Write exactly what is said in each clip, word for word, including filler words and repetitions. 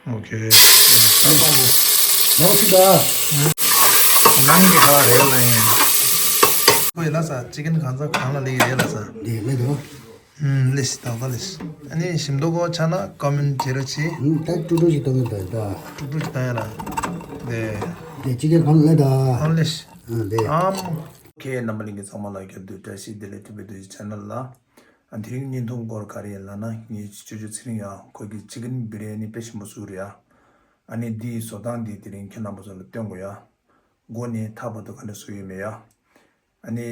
ཨོ་ཁེ། ཡག་པོ། ནང་གི་ག་རེད་ལ་ཡིན། ཁོས་ལ་ས་ཅི་ཀན་གང་ཚ་གང་ལ་ལི་རེད་ལ་ས། འདི་ལེ་དོ། ཨུམ་ལེ་ཤི་ཏག་ཏག་ལེ་ཤི། ཨ་ནི་ཞིམ་མདོག་གོ་ཆ་ན་ཀོ་མེན་བྱེད་རོགས་གྱིས། ཨུམ་ད་ཀྲུག་ཀྲུག་ཞིག་གཏོང་གི་འདུག་ད། ཀྲུག་ཀྲུག་ཞིག་བཏང་ཡ་ལ། དེ། དེ་ཅི་ཀན་གང་ལ་ད། ཨུམ་ལེ་ཤི། ཨུམ་དེ། ཨམ། ཁྱེད་རྣམ་པ་གླིང་གི་ཚང་མ་ལ་རྒྱབ་དུས་བཀྲ་ཤིས་བདེ་ལེགས། ཐུབ་པའི་དུས་ཆེ་ནལ་ལ། ཨ་དེ་རིང་བརྙན་ཐུང་སྐོར་ག་རེ་ཡིན་ལབ་ན། ངའི་ཅོ་ཅོ་ཚེ་རིང་ཡ་ཁོ་གི་ཅི་ཀན་བི་རི་ཡ་ནི་དཔེ་ཞིམ་པོ་བཟོས་རེད་ཡ། ཨ་ནི་འདིའི་བཟོ་སྟངས་འདི་དེ་རིང་ཁྱེད་རྣམ་པ་ཚོ་ལ་སྟོན་དགོས་ཡ། མགོ་ནས་མཐའ་བར་དུ་ག་འདྲ་བཟོས་ཡོད་མེད་ཡ། ཨ་ནི་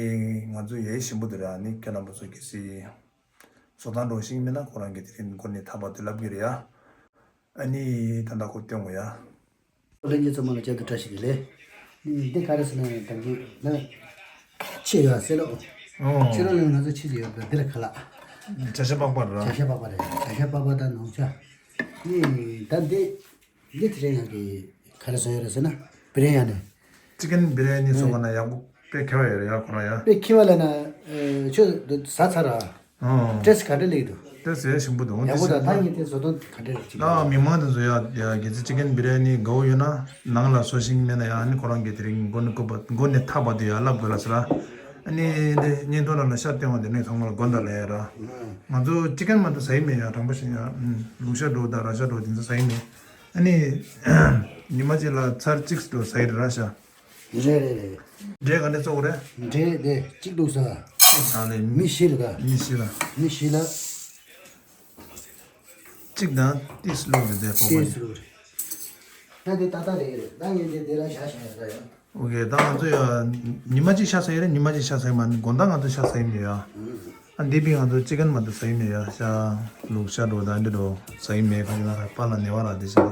ང་ཚོ་ཡ་ཞིམ་པོ་འདུག་ར། ཨ་ནི་ཁྱེད་རྣམ་པ་ཚོ་གལ་སྲིད་བཟོ་སྟངས་འགྲོ་ཤེས་མེད་ན་ཁོ་རང་གིས་དེ་རིང་མགོ་ནས་མཐའ་བར་དུ་ལབ་གི་རེད་ཡ། ཨ་ནི་ད་ལྟ་ཁོ་སྟོན་དགོས་ཡ། ལྷན་རྒྱས་ཚང་མ་ལ་བསྐྱར་དུ་བཀྲ་ཤིས་བདེ་ལེགས། འདི་ག་རེ་ཟེར་ན་ད་གི་ན་ཕྱེ་ཡོད་ཟེར་ལོ། ཨོ། ཕྱི་རོལ་ལ་ང་ཚོ་ཕྱེ་ཡོད་པ་འདི་ལ་ཁ་ལག་བྱ་ཤ་པགས་པ་ར། བྱ་ཤ་པགས་པ་རེད། བྱ་ཤ་པགས་པ་དང་ནོར་ཕྱ། ནི་ད་འདི་འདི་དེ་རིང་ཡང་གི་ག་རེ་བཟོ་ཡོད་རེད་ཟེར་ན་བི་རི་ཡ་ནི། ཅི་ཀན་བི་རི་ཡ་ནི་བཟོ་ག་ན་ཡག་པོ་དཔེ་ཁེ་བ་ཡོད་རེད་ཡ་ཁོ་རང་ཡ། དཔེ་ཁེ་བ་ལ་ན་ཁྱོད་ཟ་ཚར་ར། ཨོ། ཏེས་ག་འདྲ་ལེགས་འདུག་ཏེས་ཡ་ཞིམ་པོ་འདུག་ཡག་པོ་དང་ད་ངས་དེ་བཟོ་སྟངས་ག་འདྲ་རེད་ཅིག་ད་མི་མང་དེ་ཚོ་ཡ་ཡ་གལ་སྲིད་ཅི་ཀན་བི་རི་ཡ་ནི་དགའ་བོ་ཡོད་ན་ནང་ལ་བཟོ་ཤེས་མེད་ན་ཡ། ཨ་ནི་ཁོ་རང་གིས་དེ་རིང་མགོ་ནས་ཀོ་བ་མགོ་ནས་མཐའ་བར་དུ་ཡ་ལབ་དགོས་ལ་ཟེར་ར། ཨ་ནི་འདི་བརྙན་ཐུང་ནང་ལ་ཤ་སྟོན་པ་དེ་ནས་ཚང་མ་ལ་དགོངས་དག་ལབ་ཡ་ར། ང་ཚོ་ཅི་ཀན་མ་གཏོགས་ཟ་ཡི་མེད་ཡ། དྲང་པོ་བཤད་ཡ། ལུག་ཤ་འདྲ་བོ་དང་ར་ཤ་འདྲ་བོ་དེ་ཚོ་ཟ་ཡི་མེད། ཨ་ནི་ཉི་མ་གཅིག་ལ་ཚར་གཅིག་འདྲ་བོ་ཟ་ཡི་རེད་ར་ཤ། རེད་རེད་རེད། འབྲས་ག་འདྲ་བཙོག་རེད། འབྲས་དེ་གཅིག་འདུག་ས། ཨ་ལེ། མི་ཤི་རེད་ད། མི་ཤི་ལ། མི་ཤི་ལ། གཅིག་དང་ཏིས་ལུག་རེད་དེ་ཕོ་བ་ཏིས་ལུག་རེད། ད་དེ་ཏག་ཏག་རེད་རེད། ད་ངས་འདི་དེ་ལ་བཞག་བཞག་ཡོད་ད་ཡ། ཨོ་ཁེ། ད་ང་ཚོ་ཡ་ཉི་མ་གཅིག་ཤ་ཟ་ཡི་རེད། ཉི་མ་གཅིག་ཤ་ཟ་ཡི་མ་རེད། དགོང་དག་ང་ཚོ་ཤ་ཟ་ཡི་མེད་ཡ། ཨ་འདི་པི་ང་ཚོ་ཅི་ཀན་མ་གཏོགས་ཟ་ཡི་མེད་ཡ། ཤ་ལུག་ཤ་འདྲ་བོ་ད་འདི་འདྲ་བོ་ཟ་ཡི་མེད། ཁ་ཅིག་ན་ཁ་པ་ལ་ནེ་བ་ར་དེ་ཟེར་ལ།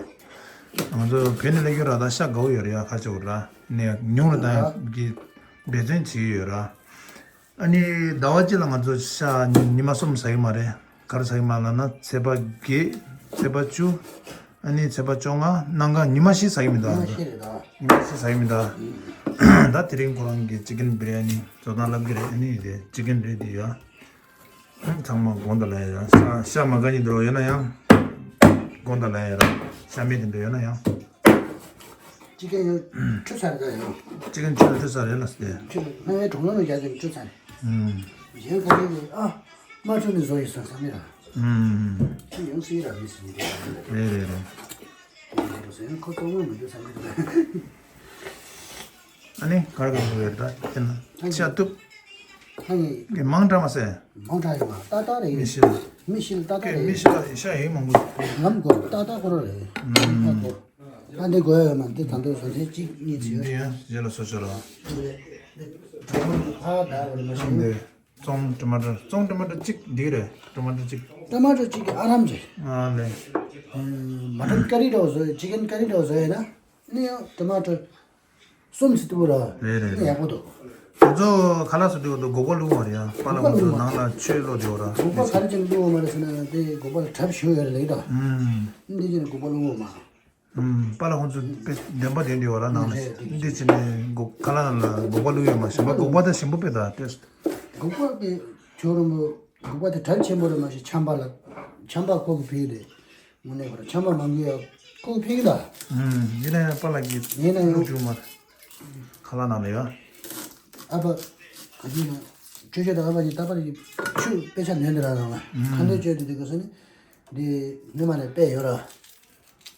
ང་ཚོ་བོད་ནས་སླེབས་རྒྱུ་ར་ད་ཤ་དགའ་བོ་ཡོད་རེད་ཡ། ཁ་ཅིག་ར་ནས་ཉུང་རུ་བཏང་ཡ་གི་འབད་བརྩོན་བྱེད་ཀྱི་ཡོད་ར། ཨ་ནི་ཟླ་བ་གཅིག་ལ་ང་ཚོ་ཤ་ཉི་མ་གསུམ་ཟ་གི་མ་རེད། ག་རེ་ཟ་གི་མ་ལབ་ན་ཚེས་པ་བརྒྱད། ཚེས་པ་བཅུ། ཨ་ནི་ཚེས་པ་བཅོ་ལྔ། གནངས་ཀ་ཉི་མ་བཞི་ཟ་གི་མི་འདུག་ཉི་མ་བཞི་རེད་ད། ཉི་མ་བཞི་ཟ་གི་མི་འདུག་ད་དེ་རིང་ཁོ་རང་གིས་ཅི་ཀན་བི་རི་ཡ་ནི་བཟོ་སྟངས་ལབ་གི་རེད། ཨ་ནི་དེ་ཅི་ཀན་རེད་དེ་ཡ། ཚང་མ་དགོངས་དག་ལབ་ཡ་ར། ཤ་ཤ་མ་དགའ་ནི་འདྲ་བོ་ཡོད་ན་ཡང་དགོངས་དག་ལབ་ཡ་ར། ཤ་མེད་དེ་འདྲ་ཡོད་ན་ཡང་། ཅི་ཀན་ཡང་འཁྲུ་ཚར་ད་ཡང་། ཅི་ཀན་འཁྲུ་ལ་འཁྲུ་ཚར་རེད་ལ་སྟེ། འཁྲུ་ལ་ང་ཡང་གྲོང་ལམ་ལ་རྒྱག་ཙམ་འཁྲུ་ཚར། ཨུམ། གཞན་ག་རེ་རེད། ཨ། མ་འཁྲུ་ནི་བཟོ་ཡི་སོང་བསམ་མེད་ར། ཨུམ། འཁྲུ་ཡང་སྲིད་ར་མི་སྲིད་ནི་རེད། རེད་རེད་རེད། ཁོ་ཚོ་དངོས་མི་འདུག་བསམ་གི་འདུག་ཨ་ནི་གར་གང་འགྲོ་ཡོད་ད་དེ་ན་ཨ་ནི་ཤ་གཏུབ། ཨ་ནི་གི་མང་དྲགས་མ་ཟད། མང་དྲགས་ཡོད་མ་ཏག་ཏག་རེད། མི་ཤི་ལ། མི་ཤི་ལ་ཏག་ཏག་རེད། མི་ཤི་ལ་ཤ་ཡིན་མང་པོ། ལམ་གོ་ཏག་ཏག་ཁོ་ར་རེད། ཨ་གོ་ཨ་འདི་དགོས་ཡོད་མ་འདི་ད་འདོད་བཟོ་མཁན་གཅིག་གཉིས་ཚོད། འདི་ཡང་རྗེས་ལ་བཟོ་ཆོག་ར། ཨ་ད་བར་མ་ཤེས་ནས། བཙོང་ཊོ་མ་ཊོ། བཙོང་ཊོ་མ་ཊོ་གཅིག་འདི་རེད། ཊོ་མ་ཊོ་གཅིག་ཊོ་མ་ཊོ་གཅིག་གི་ཨ་རམ་རེད། ཨ་ལེ། མ་ཊོན་ཀ་རི་འདྲ་བོ་བཟོ་ཡོད། ཅི་ཀན་ཀ་རི་འདྲ་བོ་བཟོ་ཡོད་ན། ནི་ཡང་ཊོ་མ་ཊོ་གསུམ་ཙམ་འདུག་ར། རེད་རེད་ནི་རེད། ཡག་པོ་འདུག་ཁོ་ཚོ་ཁ་ལག་བཟོ་དུས་འདུག་སྒོག་པ་བླུགས་པ་རེད་ཡ། པཱ་ལགས་ཁོ་ཚོ་ནང་ལ་ཆུ་བླུགས་དེ་འོ་ར། སྒོག་པ་ག་རེ་བྱས་ནས་བླུགས་པ་མ་རེད་ཟེར་ན་དེ་སྒོག་པ་ལ་གྲབས་ཞུ་ཡོད་རེད་ལེགས་དང་། ཨུམ། འདི་བྱས་ནས་སྒོག་པ་བླུགས་པ་མ། ཨུམ། པཱ་ལགས་ཁོང་ཚོ་དཔེ་བདེན་པ་བདེན་འདི་འོ་ར་ནང་ལ། རེད་རེད། འདི་བྱས་ནས་སྒོག་ཁ་ལག་ནང་ལ་སྒོག་པ་བླུགས་ཡོད་མ། གཞན་པ་སྒོག་པ་དེ་ཞིམ་པོ་དཔེ་དང་ཏེས། སྒོག་པ་དེ་ཁྱོད་རང་པོ། སྒོག་པ་དེ་གྲལ་ཆེན་པོ་རེད་མ་གཞི་ཆམ་པ་ལ། ཆམ་པ་ཁོ་གི་ཕིག་རེད། དངོས་གནས་ཁོ་རང་ཆམ་པ་མང་གི་ཡ་ཁོ་གི་ཕིག་ད། ཨུམ། ཡིན་ན་ཡང་པཱ་ལགས་ཀྱིས་ཡིན་ན་ཡང་བླུགས་བཅུག་མ། ཁ་ལག་ནང་ལ་ཡ། ཨ་ཕ། ག་ཅི་ན། ཅོ་ཅོ་དང་ཨ་ཕ་གཉིས་རྟག་པར་གྱི་ཆུ་དཔེ་ཆ་ནོན་དེ་ར་ནང་ལ། ཨུམ། ཁ་འདོན་བཅོས་དེ་དེ་ག་ས་ནི། འདི་སྔོན་མ་ནས་དཔེ་ཡོད་ར།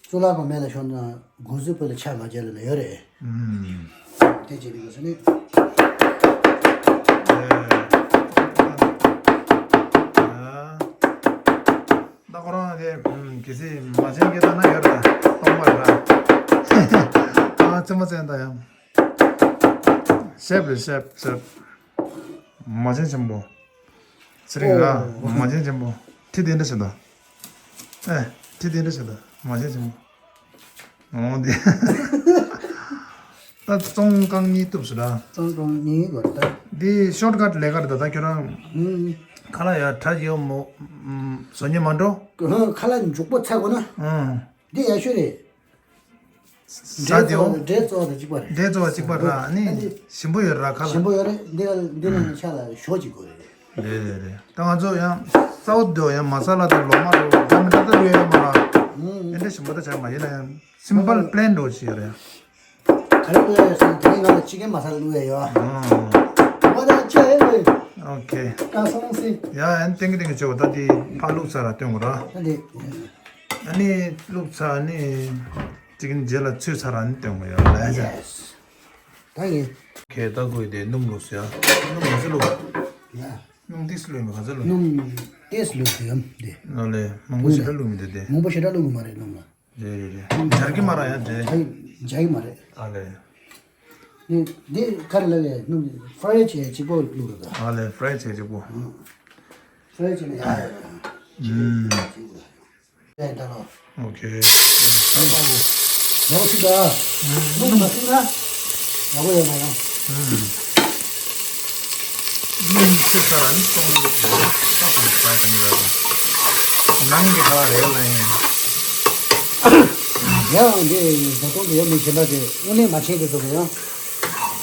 གཙུག་ལག་ཁང་མེད་ལ་ཤོར་ན་དགུ་ཟི་བུ་ལ་ཆ་མ་བརྒྱབ་ལ་ན་ཡོད་རེད། ཨུམ། དེ་བྱས་དེ་ག་ས་ནི། ད་ཁོ་རང་དེ་གལ་སྲིད་མ་བྱན་གྱི་ད་ན་ཡོད་རེད། སྟོང་པ་རེད། ཨ་ཙི་མ་ཙན་ད་ཡང་ཤེབ་རེད་ཤེབ་ཤེབ། མ་བྱན་ཆེན་པོ། ཚེ་རིང་ཨ། ཨོ། མ་བྱན་ཆེན་པོ། ཁྲི་དེ་འདྲ་ཞིག་དང་། ཨེ། ཁྲི་དེ་འདྲ་ཞིག་དང་མ་བྱན་ཆེན་པོ། འོང་དེ། ད་བཙོང་རྐང་གཉིས་གཏུབས་སུ་ར། བཙོང་རྐང་གཉིས་བར་ད། འདི་ཤོར་ཀཊ་ལས་ཀ་རེད་ད། ད་ཁྱོད་རང་། ཨུམ། ཁ་ལག་ཡ་གྲ་ཡོད་མོ། ཨུམ། བཟོ་ཉན་མ་འགྲོ། ཁ་ལག་མགྱོགས་པོ་ཚ་དགོས་ན། ཨུམ། འདི་ཡག་ཤོས་རེད། ཟ་དེའོ། འབྲས་བཙོག་དང་གཅིག་པ་རེད། འབྲས་བཙོག་གཅིག་པ་ར། ཨ་ནི་ཨ་ནི་ཞིམ་པོ་ཡོད་ར་ཁ་ལག་ཞིམ་པོ་ཡོད་རེད། འདི་ལ་འདི་ལ་ནི་ཆ་ལ་ཞོ་གཅིག་དགོས་རེད། རེད་རེད་རེད། ད་ང་ཚོ་ཡང་སའུ་ཐི་དེའོ་ཡང་མ་ས་ལ་དང་ལོ་མ་དེའོ་འདྲ་མི་འདྲ་ལྟ་ཡོད་ཡོད་མ་ར། ཨེ་འདྲ་ཞིམ་པོ་ད་ཆགས་མ་ཡིན་ན་ཡང་སིམ་པལ་པི་ལེན་འགྲོ་ཞིག་ཡོད་རེད། ག་རེ་བླུགས་ཡ་ཡོད་ཟེར་ན་དེ་རིང་ང་ལ་ཅི་ཀན་མ་ས་ལ་བླུགས་ཡ་ཡོད། ཨ། འོ་ད་ཅི་ཡ་ཡོད། ཨོ་ཁེ། ཀ་སོང་སི། ཡ་ཨན་ཏེང་གི་ཏེང་གི་ཅོ་ད་དེ་ཕ་བླུགས་ཚར་ར་སྟོན་གོ་ར། ཨ་ནི། ཨ་ནི་བླུགས་ཚར་ཨ་ནི་ཅི་ཀན་རྗེས་ལ་ཚོས་ཚར་ར་ཨ་ནི་སྟོན་གོ་ཡ་ལ་ཡ། ཡེ་སི། ད་ཡིན། ཁེ་ད་གོ་ཡི་དེ་སྣུམ་བླུགས་ཡ། སྣུམ་མ་ཟེར་བླུགས། ཡ། སྣུམ་ཏིས་ལོས་མི་ག་ཚོད་ལོས། སྣུམ་ཏིས་ལོས་ཟེར་ཡམ་དེ། ཨ་ལས་མང་པོ་ཞེ་དྲག་ལོས་མི་འདུག་དེ། མང་པོ་ཞེ་དྲག་ལོས་མ་རེད་སྣུམ་ལ། རེད་རེད་རེད། འབྱར་གི་མ་ར་ཡ་རེད། འབྱར་འབྱར་གི་མ་རེད། ཨ་ལས། དེ་དེ་ག་རེ་ལབ་ཡ་སྣུམ་ཧྥ་རའི་བྱས་གཅིག་པོ་བླུགས་རེད་ད། ཨ་ལས་ཧྥ་རའི་བྱས་གཅིག་པོ། ཧྥ་རའི་བྱས་ནས་ཡ་ཡ་ཡ། ཨུམ། ཡ་ཡ་ད་ལོ། ཨོ་ཁེ། ཡག་པོ་ཞིག་དང་། སྣུམ་མ་བསྲེས་ན། ཡག་པོ་ཡོད་མ་ཡོང་། སྣུམ་ཆུ་ཚ་ར་ནི་སོང་ལུགས་སོང་ཁང་པའི་ནང་གི་ཁ་རེད་ལ་ཡིན། ཡང་འདི་བཟའ་བཏུང་གི་ཡོད་མེད་ཞེ་དྲག་དེ་དངོས་གནས་མ་བྱེད་དེ་ཚོ་གི་ཡང་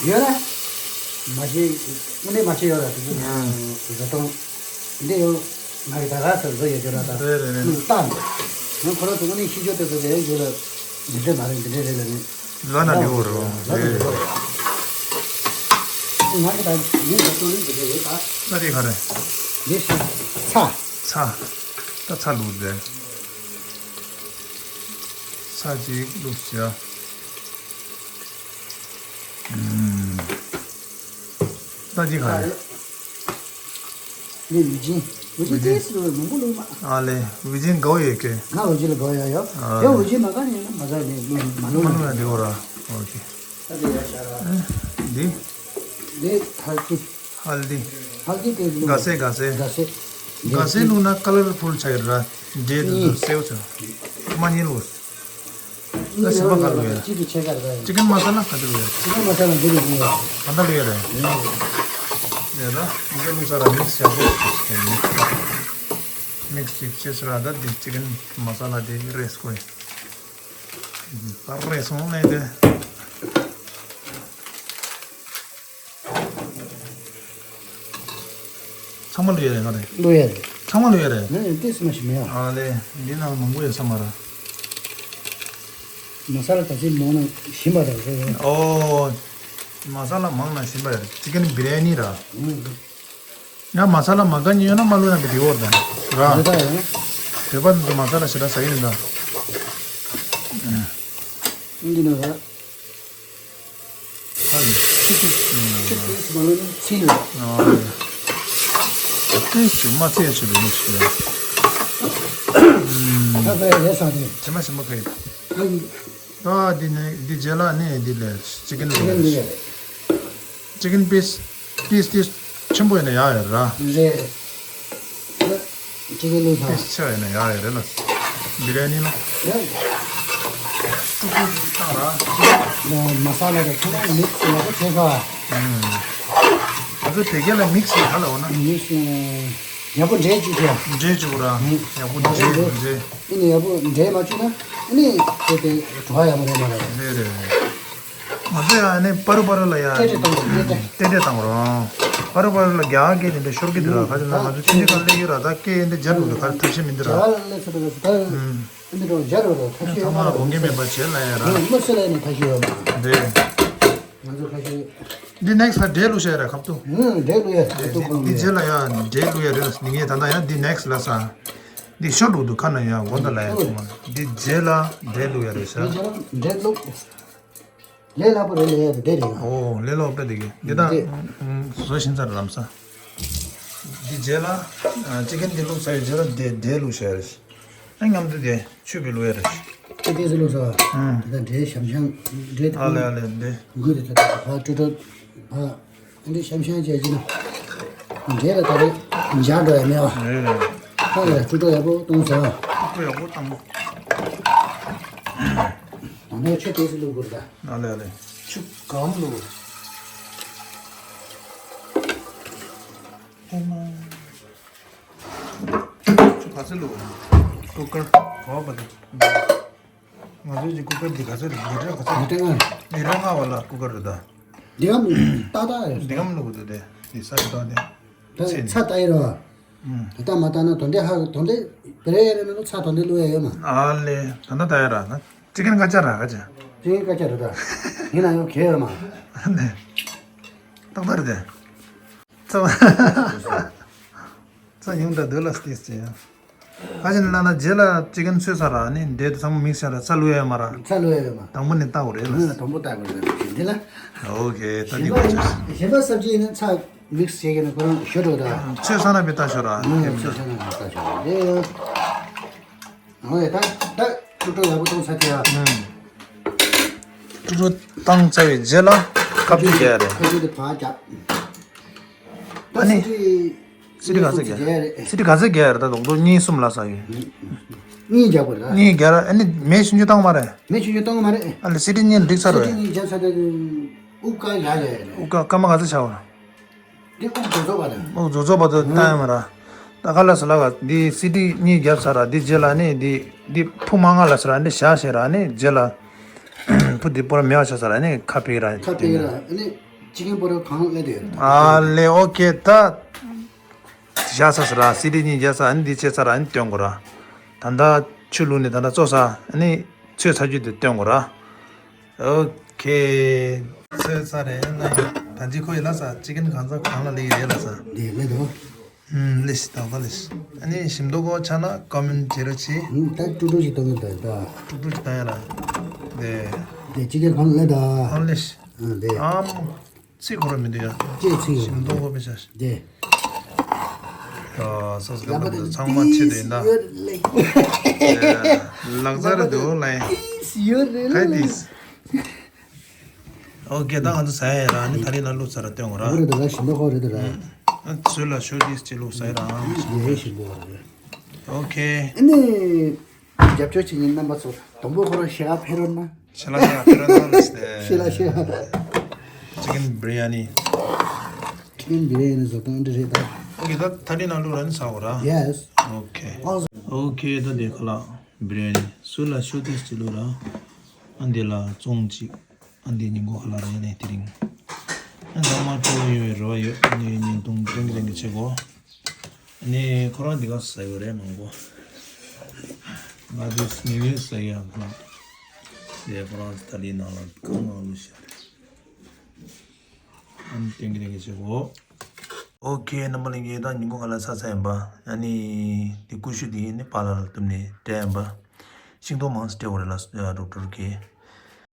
ཡོད་ན། མ་བྱེད་དངོས་གནས་མ་བྱེད་ཡོད་ར་དེ་ཚོ་བཟའ་བཏུང་། འདི་ཡང་ང་གི་ད་ག་ཚོད་བཟོ་ཡོད་ཀྱི་ར་ད། རེད་རེད་རེད། ནུས་སྟངས་འདི། ཡང་ཁོ་རང་ཚོ་དངོས་གནས་ཤེས་ཀྱོག་དེ་ཚོ་དེ་ཡང་ཡོད་ལ། འདི་འདྲ་མ་རེད་འདི་འདྲ་རེད་ལ་ནི། ལ་ན་ལི་འོ་རོ། ལ་ན་རེད། ལི་འོ་རོ། ང་གི་ད་ཡིན་ད་ཏུ་རིན་འདི་འདྲ་ཡོད་ད། ལ་རི་ག་རེ། འདི་ཤི། ཚ། ཚ། ད་ཚ་ལུག་རེད། ཚ་ཅིག་ལུག་ཅིག་ཨ། ད་ཅི་ག་རེད། ནི་ཝི་ཇིན། ཝི་ཇིན་ཏེས་ལོ་མང་པོ་ལོ་མ། ཨ་ལེ། ཝི་ཇིན་གོ་ཡོད་ཀེ། ང་ཝི་ཇིན་ལ་གོ་ཡོད་ཡོད། ཨ་ཡོད་ཝི་ཇིན་མ་ག་ནི་ཡོད་ན་མ་ག་ནི་ལོ་མ་ལོ་མ་ལོ་ཡ་འདི་འོ་ར། ཨོ་ཁེ། ད་དེ་ཡ་ཤ་ར། འདི། འདི་ཧལ་དི། ཧལ་དི། ཧལ་དི་དེ་ལོ། ག་སེ་ག་སེ། ག་སེ། ག་སེ་ལུ་ན་ཀ་ལར་ཕུལ་ཆ་ཡོད་ར། འདྲེ་དུ་དུ་སེའུ་ཆ། མ་ཉེ་ལོ། ད་སེམས་པ་ག་ལུ་ཡོད། ཅི་གི་ཆེ་ག་རེད། ཅི་ཀན་མ་ས་ལ་ག་དུ་ལུ་ཡོད། ཅི་ཀན་མ་ས་ལ་འདི་ལུ་ཡོད། ག་ད་ལུ་ཡོད་རེད། ཡོད་ད། འདི་ལུ་ས་ར་མིག་སི་ཡག་པོ་ཞིག་བྱེད། མིག་སི་ཅིག་བྱེད་ས་ར་ད་འདི་ཅི་ཀན་མ་ས་ལ་འདི་རེས་ཀོ་ཡིན། ད་རེས་སོང་ལས་དེ། ཚང་མ་ལུ་ཡ་རེད་ང་རེད། ལུ་ཡ་རེད། ཚང་མ་ལུ་ཡ་རེད། ནི་ཏིས་མ་ཞིག་མེད་ཨ། ཨ་ལེ། འདི་ནང་མང་པོ་ཡོད་ས་མ་ར། མ་ས་ལ་ག་ཚོད་མང་ན་ཞིམ་པ་རེད་རེད། ཨོ། མ་ས་ལ་མང་ན་ཞིམ་པ་རེད། ཅི་ཀན་བི་རི་ཡ་ནི་ར། ཨུ། ཡང་མ་ས་ལ་མ་ག་ནི་ཡོད་ན་མ་ལུ་ན་བི་དི་འོར་དང་ར། རེད་ད་ཡང་། བོད་པ་ཚོ་མ་ས་ལ་ཞེ་དྲག་ཟ་གི་མི་འདུག་འདི་ནི་ར། ཧ་ལས། ཆུ་ཏིས་ཆུ་ཏིས་མ་ལོ་ནི་ཚིལ་ལ། ཨ་ལས། ཏིས་ཆུ་མ་ཚིལ་ཆུ་ལ་མིག་སི་ལ། ད་ད་ཡ་ས་ཏེ། ཇི་མ་ཞིམ་པོ་ཁ་ཡིན། ད་འདི་ནས་འདི་རྗེས་ལ་ནི་འདི་ལས་ཅི་ཀན་ཅི་ཀན་འདི་ལས། ཅི་ཀན་པིས་པིས་ཏིས་ཆེན་པོ་ཡིན་ན་ཡག་ཡོད་ར། རེད། ཅི་ཀན་ལུགས་དང་། པིས་ཆེ་བ་ཡིན་ན་ཡག་ཡོད་རེད་ལ། བི་རི་ཡ་ནི་ལ། རེད། ཀྲུག་ཀྲུག་ཀྲུག་བཏང་ར། མ་ས་ལ་དང་ཚང་མ་མིག་སི་ཡག་པོ་བྱས་ཤག་ཨུམ། ང་ཚོ་དེ་ག་ལ་མིག་སི་ག་ལ་འོ་ན། མིག་སི་ཡག་པོ་འདྲེས་བཅུག་གི་ཡ། འདྲེས་བཅུག་ར། ཡག་པོ་འདྲེས་འདྲེས། ཨ་ནི་ཡག་པོ་འདྲེས་མ་བཅུག་ན་ཨ་ནི་དེ་དེ་བྲོ་བ་ཡག་པོ་རེད་མ་རེད། རེད་རེད་རེད། ང་ཚོ་ཡང་ཨ་ནི་པ་རུ་པ་རུ་ལ་ཡང་ཏེ་ཏེ་བཏང་རོགས། ཏེ་ཏེ། ཏེ་ཏེ་བཏང་རོགས། པ་རུ་པ་རུ་ལ་རྒྱ་གར་གྱི་དེ་འདྲ་ཤོར་གྱི་འདུག་ར། ཁ་ཅིག་ན་ང་ཚོ་ཅི་འདྲ་ག་ལེགས་ཡོད་ར། ད་སྐད་འདི་རྒྱ་རུ་འདུག་ག་ཐབས་ཤེས་མི་འདུག་ར། རྒྱ་གར་ལ་སླེབས་ཚར་དུས་ད་ཨུམ། འདི་འདྲ་རྒྱ་རུ་ར་ཐབས་ཤེས་ཡོད་མ་རེད། ཚང་མ་ལ་དགོངས་འགལ་མེད་པ་བྱེད་ལ་ཡ་ར། ཨུམ། མི་སེ་ལ་ཡ་ནི་ཐབས་ཤེས་ཡོད་མ་རེད། ང་ཚོ་ཁ་ཤས། འདི་ནེག་སི་ལ་འབྲས་བླུགས་བྱས་ར་ཁབ་ཏུ། ཨུམ། འབྲས་བླུགས་ཡ་འབྲས་བླུགས་ཁོ་འདི་རྗེས་ལ་ཡ་འབྲས་བླུགས་ཡ་རེད། ལ་ངས་ད་ལྟ་ཡ་འདི་ནེག་སི་ལ་ས། འདི་ཤོར་འདུག་འདུག་ཁ་ན་ཡ་མགོ་ད་ལ་ཡ་ཚང་མ་འདི་རྗེས་ལ་འབྲས་བླུགས་ཡ་རེད་ཤག་འབྲས་བླུགས། ལས་སླ་པོ་རེད་ལས་ཡ་དེ་རེད། ཨོ་ལས་སླ་པོ་དེ་གི་འདི་དང་། བཟོ་ཤིན་ཚར་ལམ་ས། འདི་རྗེས་ལ། ཅི་ཀན་འདི་བླུགས་ཚར་བའི་རྗེས་ལ་འདི་འབྲས་བླུགས་བྱས་རེད། ཨ་མཉམ་དུ་དེ་ཆུ་བི་བླུགས་ཡ་རེད། ཨེ་དེ་ཚོ་བླུགས་ས། ཨང་། དེ་དང་འབྲས་ཞམ་ཞང་འབྲས་དེ། ཨ་ལེ་ཨ་ལེ་འདི། འགུལ་དེ་ད་ད་ཕ་ཀྲུ་ཀྲུ་ཕ། འདི་ཤམ་ཤམ་བྱས་ཀྱི་ན། འབྲས་ལ་ད་རེས་འཇགས་འགྲོ་ཡ་མེད་བ། རེད་རེད། ཁ་ལ་ཀྲུ་ཀྲུ་ཡག་པོ་གཏོང་ཟེར་བ། ཀྲུ་ཀྲུ་ཡག་པོ་བཏང་། ད་ནས་ཆུ་དེ་སུ་བླུག་དགོས་རེད་ད། ཨ་ལེ་ཨ་ལེ། ཆུ་གང་བླུག་དགོས། ཧེ་མ། ཆུ་ག་ཚོད་བླུག་དགོས། ཀུ་ཀར་ག་བ་པ་དེ། ང་ཚོའི་གི་ཀུ་ཀར་འདི་ག་ཚོད་རེད། ལི་ཊར་ག་ཚོད། ལི་ཊར་ལྔ། ལི་ཊར་ལྔ་བ་ལ་ཀུ་ཀར་རེད་ད། འདི་གམ་ཏག་ཏག་རེད། འདི་གམ་ལུག་འདུག་དེ། འདི་ས་རེད་ད་དེ། ད་ཚེ་ཚ་ཏག་ཡིན་རོ། ད་ལྟ་མ་བཏང་ན་དོན་འདི་ཧ་དོན་འདི་བེ་རེ་ཡ་རེ་མེད་ནོ་ཚ་དོན་འདི་བླུག་ཡ་ཡོད་མ། ཨ་ལེ། ད་ལྟ་ད་ཡ་ར་ན་ཅི་ཀན་ཀ་ཅ་ར་ཀ་ཅ། ཅི་ཀན་ཀ་ཅ་ར་ད། ཡིན་ན་ཡོད་གལ་ཡོད་མ། ཨ་ནེ། ཏག་ཏག་རེད་དེ། ཚ་བ། ཚ་ཡོང་ད་འདོད་ལ་སྟེ་སྟེ་ཡ། ཁ་ཅིག་ལ་ན་རྗེས་ལ་ཅི་ཀན་ཚོས་ས་ར་ནི་འདྲེ་དུ་ཚང་མ་མིག་ཤ་ར་ཚ་བླུག་ཡ་མ་ར། ཚ་བླུག་ཡ་ཡོད་མ། དང་པོ་ནི་ལྟ་བ་རེད་ལ། ཨ་དང་པོ་ལྟ་བ་རེད་འདི་ལ། ཨོ་ཁེ་ད་འདི་ག་ཅ། གཞན་པ་སབ་ཅི་ཡིན་ན་ཚ། མིག་སི་བྱེད་ཀྱི་ནི་ཁོ་རང་ཞོ་འགྲོ་ད། ཆོས་ས་ན་བི་ཏ་ཤོ་ར། ཨ་ཆོས་ས་ན་བི་ཏ་ཤོ་ར་རེད། ཨོ་ཡ་ད་ད་ཀྲུ་ཀྲུ་ཡག་པོ་གཏོང་ཚར་ཐལ་ཡ། ཀྲུ་ཀྲུ་བཏང་ཚར་བའི་རྗེས་ལ་ཁ་བཅུ་བརྒྱབ་ཡ་རེད། ཁ་བཅུ་དེ་ཕར་རྒྱབ། ད་ཨ་ནི་སི་ཏི་སི་ཏི་ག་ཚོད་རྒྱག་རྒྱག་ཡ་རེད། སི་ཏི་ག་ཚོད་རྒྱག་ཡ་རེད། ད་དོག་དོག་གཉིས་གསུམ་ལ་ས་ཡོད། གཉིས་རྒྱག་པ་རེད། གཉིས་རྒྱག་ར་ཨ་ནི་མེ་ཆུང་ཆུང་བཏང་མ་རེད། མེ་ཆུང་ཆུང་བཏང་མ་རེད། ཨ་ལ་སི་ཏི་གཉིས་འགྲིག་ཚར་སི་རེད། ཏི་གཉིས་རྒྱབ་ཚར་ཏེ་དབུགས་དཀར་ཡག་ཡག་ཡོད་རེད། དབུགས་དཀར་སྐར་མ་ག་ཚོད་ཆགས་པ་རེད། འདི་དབུགས་རྫོགས་རྫོགས་བར་དུ་བཏང་ཡ་མ་ར། ད་ག་ལ་སི་ལ་ག་འདི་སི་ཏི་གཉིས་བརྒྱབ་ཚར་ར། འདི་རྗེས་ལ་ནི་འདི་འདི་ཕུ་མ་ང་ལ་སི་ར་འདི་བཞག་བྱས་ར་ནི་རྗེས་ལ་ཕུ་འདི་པོ་ར་མེ་བ་ཆགས་ཚར་ར་ནི་ཁ་ཕིག་ར། ཁ་ཕིག་ར་ཨ་ནི་ཅི་ཀན་པོ་ར་གང་ལ་དེ་ཡོད་ར། ཨ་ལེ་ཨོ་ཁེ་ད་བཞག་ཚར་སི་ར། སི་ཏི་གཉིས་བརྒྱབ་ཚར་ཨ་ནི་འདི་བྱས་ཚར་ར་ཨ་ནི་སྟོན་དགོས་ར། ད་ད་ཆུ་བླུགས་ནི་ད་ད་བཙོ་ས་ཨ་ནི་ཚོས་ཚར་རྒྱུ་དེ་སྟོན་དགོས་ར། ཨོ་ཁེ། ཚོས་ཚར་རེད་ན་ཡིན། ད་ཅི་ཁོ་ཡི་ལ་ས་ཅི་ཀན་གང་ཚ་གང་ལ་ལེགས་རེད་ལ་ས། འདི་ལེགས་འདུག་ཨུམ་ལེགས་ཤི་ཏག་ཏག་ལེགས་ཤི། ཨ་ནི་ཞིམ་མདོག་གོ་ཆ་ན་ཀོ་མེན་བྱེད་རོགས་གྱིས། ཨུམ་ད་ཀྲུག་ཀྲུག་ཅིག་གཏོང་གི་འདུག་ད། ཀྲུག་ཀྲུག་ཅིག་བཏང་ཡ་ལ། དེ། དེ་ཅི་ཀན་གང་ལ་ལེགས་ད། ཨོ་ལེགས་ཤི། ཨུམ་དེ། ཨམ། ཚིག་ཁོ་ར་མི་འདུག་ཡ། ཅེས་ཚིག་ཡོད་ཞིམ་མདོག་གོ་པེ་ཤ་ཤི། དེ། ཡ་སོ་སོ་ཡག་པོ་ག་འདུག་ཚང་མ་ཆེད་དུ་ཡིན་ད། ཡོད་ལེགས། ལག་རྩལ་འདུག་ལ་ཡ། ཡོད་རེད་ལེགས། ཨོ་ཁེ་ད་ང་ཚོ་ཟ་ཡ་ར་ནི་ད་རིང་ལ་བླུགས་ཚར་ར་སྟོན་གོ་ར། ཨོ་རེད་ད་ར་ཞིམ་པོ་ཁོ་རེད་ད་ར། ཨ་ཚོད་ལ་ཤོད་ཅིག་ཅིག་བླུགས་ཟ་ཡ་ར། ཡེ་ཞིམ་པོ་རེད། ཨོ་ཁེ། ཨ་ནི་རྒྱབ་སྐྱོར་བྱེད་མཁན་རྣམ་པ་ཚོ་དང་པོ་ཁོ་རང་ཞེ་དྲག་ཕེབས་རོགས་གནང་། ཤེ་ལ་ཤེ་ལ་ཕེབས་རོགས་གནང་ལ་སྟེ། ཤེ་ལ་ཤེ་ལ། ཅི་ཀན་བི་རི་ཡ་ནི། ཅི་ཀན་བི་རི་ཡ་ནི་བཟོ་སྟངས་འདི་རེད་ད། ཨོ་ཁེ་ད་ད་རིང་ནང་བླུགས་ར་ནི་ཟ་གོ་ར། ཡེ་སི། ཨོ་ཁེ། ཨོ་ཁེ་ད་དེ་ཁ་ལག་བི་རི་ཡ་ནི་སུ་ལ་ཤོད་དེ་ཅི་བླུགས་ར། ཨ་འདི་ལ་བཙོང་ཅིག་ཨ་འདི་ཉིན་གུང་ཁ་ལག་རེད་ནས་དེ་རིང་། ཨ་ཚང་མ་སྤྲོ་པོ་ཡོང་བའི་རེ་བ་ཡོད། ཨ་ནི་བརྙན་ཐུང་སྟོན་གི་ལེན་གི་བྱེད་གོ། ཨ་ནི་ཁོ་རང་འདི་ག་ཟ་ཡོད་རེད་མང་པོ། ང་འདི་ཉིན་ཉིན་ཟ་ཡ་ཁོ་རང་། དེ་ཁོ་རང་ད་ལི་ནང་ལ་གང་ནང་ལུས་ཤག་ཨ་ནི་སྟོན་གི་ལེན་གི་བྱེད་གོ། ཨོ་ཁེ་རྣམ་པ་ལྷན་རྒྱས་ད་ཉིན་གུང་ཁ་ལག་ཟ་ཚར་ཡིན་པ། ཨ་ནི་འདི་ཀུ་ཤུ་འདི་ནི་པཱ་ལགས་ལ་བཏུབ་ནས་སྤྲད་ཡིན་པ། ཤིང་ཏོག་མང་ཙམ་སྤྲད་དགོས་རེད་ལ་རུབ་རུབ་ཀྱི།